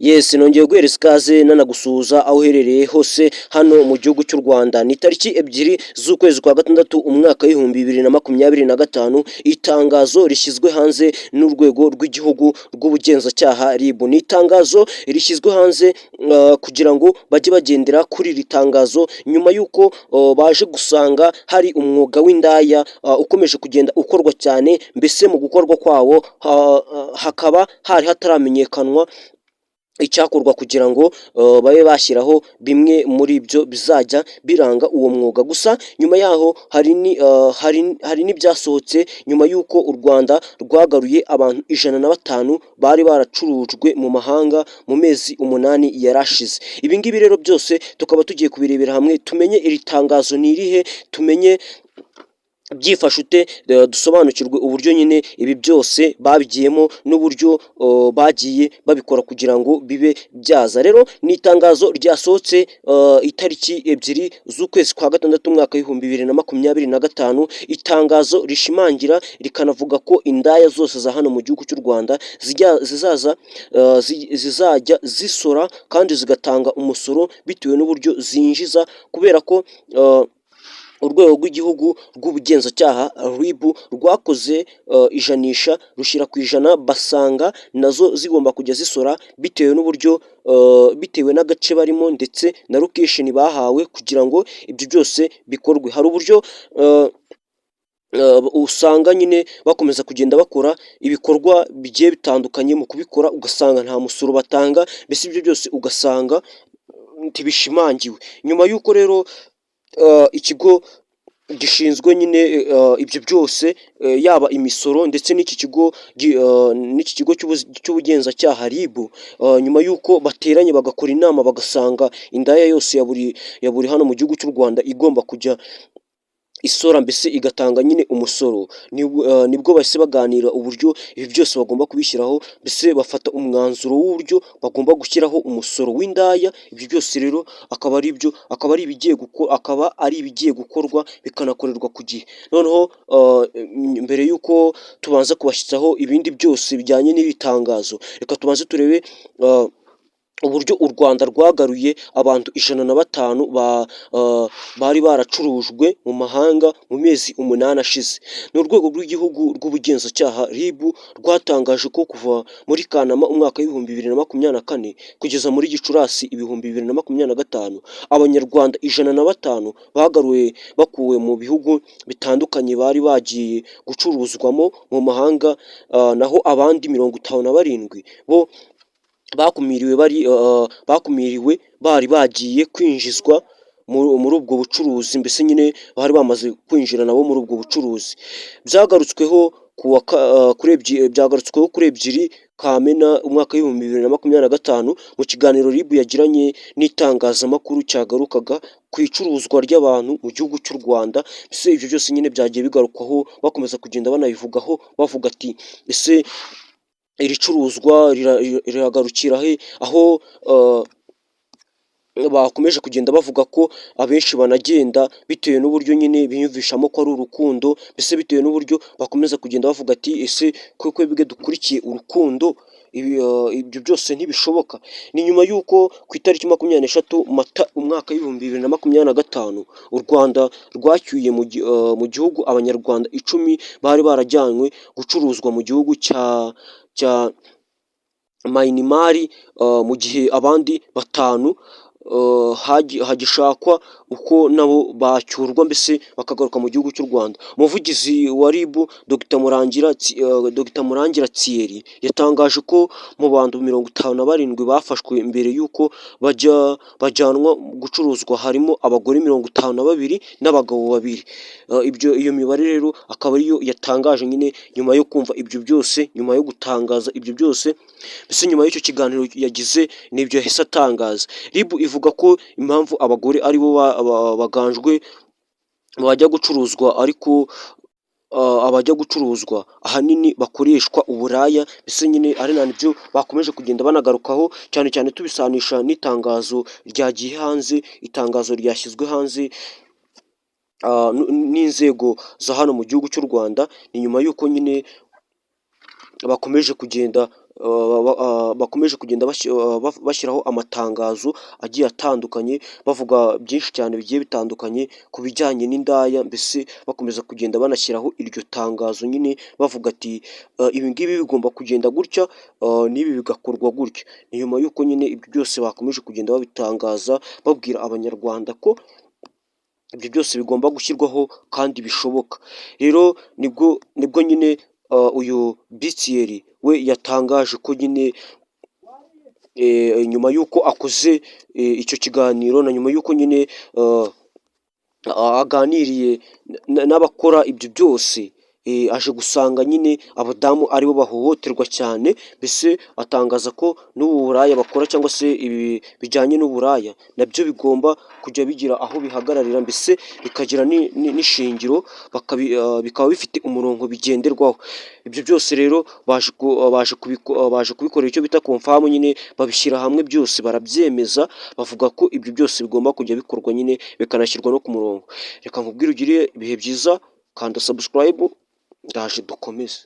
Yes, nongeye guhereza ikaze nanagusuhuza aho uherereye hose hano mu gihugu cy'u Rwanda. Ni tariki 2 z'ukwezi kwa gatandatu, umwaka w'2025, itangazo rishyizwe hanze n'urwego rw'igihugu rw'ubugenzacyaha RIB. Ni itangazo rishyizwe hanze kugira ngo bajye bagendera kuri iri tangazo nyuma y'uko baje gusanga hari umwuga w'indaya ukomeje kugenda ukorwa cyane, mbese mu gukorwa kwawo hakaba hari hataramenyekanwa icyakorwa kugira ngo babe bashyiraho bimwe muri ibyo bizajya biranga uwo mwuga. Gusa nyuma yaho hari n'ibyasohotse nyuma y'uko u Rwanda rwagaruye abantu 105 bari baracurujwe mu mahanga mu mezi 8 yari ashize. Ibi ngibi rero byose tukaba tugiye kubirebera hamwe, tumenye iri tangazo ni irihe, tumenye byifashe ute, dusobanukirwe uburyo nyine ibi byose babigiyemo n'uburyo bagiye babikora kugira ngo bibe byaza. Rero ni itangazo ryasohotse itariki 2 z'ukwezi kwa gatandatu, umwaka w'2025, itangazo rishimangira rikanavuga ko indaya zose za hano mu gihugu cy'u Rwanda zizaza zizajya zisora kandi zigatanga umusoro bitewe n'uburyo zinjiza, kubera ko urwego rw'igihugu rw'ubugenzacyaha RIB rwakoze ijanisha rushyira ku 100, basanga nazo zigomba kujya zisora bitewe n'uburyo, bitewe n'agace barimo ndetse na location bahawe kugira ngo ibyo byose bikorwe. Hari uburyo usanga nyine bakomeza kugenda bakora ibikorwa bigiye bitandukanye, mu kubikora ugasanga nta musoro batanga, mbese ibyo byose ugasanga ntibishimangiwe. Nyuma y'uko rero ikigo gishinzwe nyine ibyo byose, yaba imisoro ndetse n'iki kigo cy'ubugenzacyaha RIB, nyuma y'uko bateranye bagakora inama bagasanga indaya yose ya buri hano mu gihugu cy'u Rwanda igomba kujya isora, mbese igatanga nyine umusoro, nibwo bahise baganira uburyo ibi byose bagomba kubishyiraho, mbese bafata umwanzuro w'uburyo bagomba gushyiraho umusoro w'indaya. Ibyo byose rero akaba ari ibigiye gukorwa bikanakorerwa ku gihe. Noneho mbere y'uko tubanza kubashyitsaho ibindi byose bijyanye n'iri tangazo, reka tubanze turebe uburyo u Rwanda rwagaruye abantu 105 bari baracurujwe mu mahanga mu mezi 8 ashize. Ni urwego rw'igihugu rw'ubugenzacyaha RIB rwatangaje ko kuva muri Kanama umwaka w'2024 kugeza muri Gicurasi 2025, Abanyarwanda 105 bagaruwe bakuwe mu bihugu bitandukanye bari bagiye gucuruzwamo mu mahanga, naho abandi 57 bo bakumiriwe bari bagiye kwinjizwa muri ubwo bucuruzi, mbese nyine bari bamaze kwinjira nabo muri ubwo bucuruzi. Byagarutsweho kuri 2 Kamena umwaka w'2025 mu kiganiro RIB yagiranye n'itangazamakuru cyagarukaga ku icuruzwa ry'abantu mu gihugu cy'u Rwanda. Mbese ibyo byose nyine byagiye bigarukwaho, bakomeza kugenda banabivugaho, bavuga ati: "Ese iri curuzwa riragarukira he?" Aho bakomeje kugenda bavuga ko abenshi banagenda bitewe n'uburyo nyine biyumvishamo ko ari urukundo, mbese bitewe n'uburyo bakomeza kugenda bavuga ati: "Ese ko twebwe dukurikiye urukundo, ibyo byose ntibishoboka?" Ni nyuma y'uko ku itariki 23 Mata umwaka w'2025 u Rwanda rwacyuye mu gihugu Abanyarwanda 10 bari barajyanywe gucuruzwa mu gihugu cya Myanmar, mu gihe abandi batanu hagishakwa uko nabo bacyurwa, mbese bakagaruka mu gihugu cy'u Rwanda. Umuvugizi wa RIB, Dr Murangira Thierry, yatangaje ko mu bantu 57 bafashwe mbere y'uko bajya bajyanwa gucuruzwa harimo abagore 52 n'abagabo babiri. Ibyo iyo mibare rero akaba ariyo yatangaje nyine nyuma yo kumva ibyo byose, nyuma yo gutangaza ibyo byose, mbese nyuma y'icyo kiganiro yagize nibyo yahise atangaza. RIB ivuga ko impamvu abagore aribo baganjwe bajya gucuruzwa, ariko abajya gucuruzwa ahanini bakoreshwa uburaya, mbese nyine ari nabyo bakomeje kugenda banagarukaho cyane cyane, tubisanisha n'itangazo ryagiye hanze, itangazo ryashyizwe hanze n'inzego za hano mu gihugu cy'u Rwanda. Ni nyuma y'uko nyine bakomeje kugenda bakomeje kugenda bashyiraho amatangazo agiye atandukanye, bavuga byinshi cyane bigiye bitandukanye ku bijyanye n'indaya. Mbese bakomeza kugenda banashyiraho iryo tangazo nyine, bavuga ati: "Ibi ngibi bigomba kugenda gutya, n'ibi bigakorwa gutya." Ni nyuma y'uko nyine ibyo byose bakomeje kugenda babitangaza, babwira Abanyarwanda ko ibyo byose bigomba gushyirwaho kandi bishoboka. Rero nibwo nyine uyu Bitiyeri we yatangaje ko nyine nyuma y'uko akoze icyo kiganiro na nyuma y'uko nyine aganiriye n'abakora ibyo byose, aje gusanga nyine abadamu aribo bahohoterwa cyane. Mbese atangaza ko n'ubu buraya bakora cyangwa se ibi bijyanye n'uburaya nabyo bigomba kujya bigira aho bihagararira, mbese bikagira n'ishingiro, bikaba bifite umurongo bigenderwaho. Ibyo byose rero baje kubikorera icyo bita confirm nyine, babishyira hamwe byose barabyemeza, bavuga ko ibyo byose bigomba kujya bikorwa nyine, bikanashyirwa no ku murongo. Reka nkubwire ugire ibihe byiza, kanda subscribe, ndaje dukomeze.